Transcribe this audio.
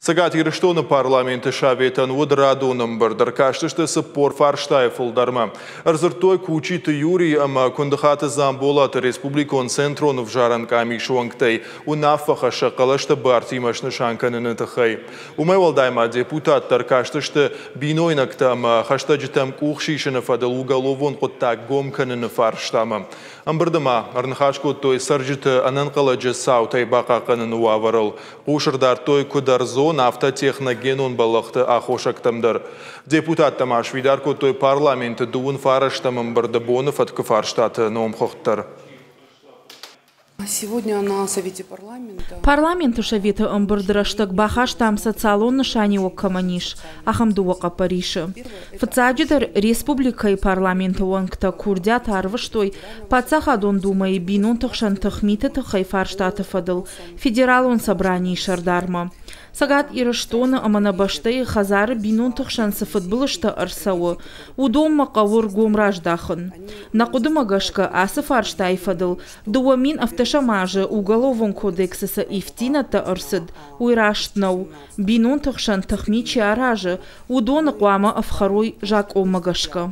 Цӕгат Ирыстоны парламенты советӕн уыд радон ӕмбырд. Ӕркастысты 40 фарстайы фылдӕрмӕ. Ӕрдзырдтой Кучиты Юрий ӕмӕ Куындыхаты Дзамболаты республикон центрон ӕвзарӕн къамисы уӕнгтӕй уынаффӕхӕссӕг хъӕлӕсты бартимӕ снысан кӕныны тыххӕй. Уымӕй уӕлдай ма депутаттӕ ӕркастысты бинойнӕгтӕ ӕмӕ хӕстӕджытӕм къух сисыны фӕдыл уголовон хъуыддаг гом кӕныны фарстамӕ. Ӕмбырды ма ӕрныхас кодтой цӕрджыты ӕнӕнхъӕлӕджы цаутӕй бахъахъхъӕныны уавӕрыл. Хъус ӕрдардтой куыд ӕрдзон, афтӕ техногенон бӕллӕхты аххосӕгтӕм дӕр. Депутаттӕ ма сфидар кодтой парламенты дыууын фарӕстӕм ӕмбырды боны фӕткы фарстаты номхыгъд дӕр. Сегодня на Совете парламента Парламенты советы ӕмбырды рӕстӕг бахастам, социалон нысаниуӕг кӕмӕн ис, ахӕм дыууӕ хъӕппӕрисы. Фыццаджыдӕр, республикӕйы парламенты уӕнгтӕ курдиат арвыстой Паддзахадон Думӕйы бинонты хсӕн тыхмиты тыххӕй фарстаты фӕдыл Федералон собранийы сӕрдармӕ. Цӕгат Ирыстоны ӕмӕ нӕ бӕстӕйы хӕдзары бинонты хсӕн цы фыдбылызтӕ ӕрцӕуы, уыдонмӕ хъӕуы ргом раздахын. Нӕ хъуыдымӕ гӕсгӕ, ацы фарстайы фӕдыл 2017 азы Уголовон кодексы цы ивддзинӕдтӕ ӕрцыд, уый раст нӕу. Бинонты хсӕн тыхми чи аразы, уыдоны хъуамӕ ӕфхӕрой закъонмӕ гӕсгӕ.